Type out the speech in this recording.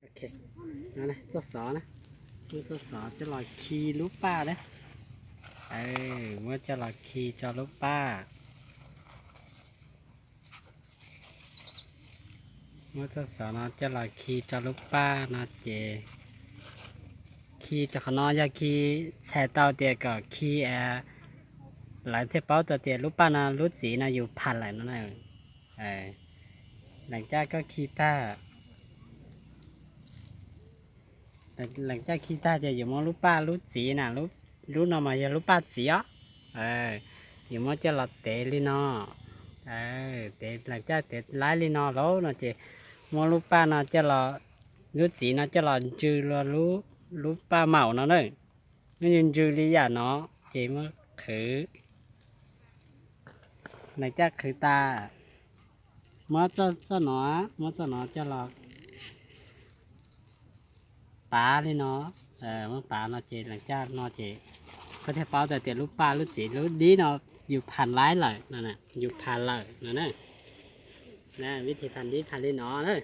Ok, txoj xov na, muab txoj xov coj los khi lub paj na. Muab coj los khi rau lub paj. Muab txoj xov no coj los khi rau lub paj no ces khi rau qhov no yog khi txhais tau tias kom khi, lawv thiaj paub tau tias lub paj no lub txiv no yus phas lawm no na. Leem caj koj khi tag, leem caj khi tag ces yus muab lub paj lub txiv na, lub no mas yog lub paj txiv os. Yus muab coj los tev li no, tev leem caj tev laib li no lauj no ces muab lub paj no coj los, lub txiv no coj los ntsws los lub paj maum no na. Nws ntsws li yam no ces muab qhwv, leem caj qhwv tas, muab txoj no, muab txoj no coj los pav li no, muab pav no ces leem caj no ces koj thiaj paub tau tias lub paj lub txiv lub dib no yus phas laib lawm, yus phas lawm no na. Vib thib phas dib phas li no na.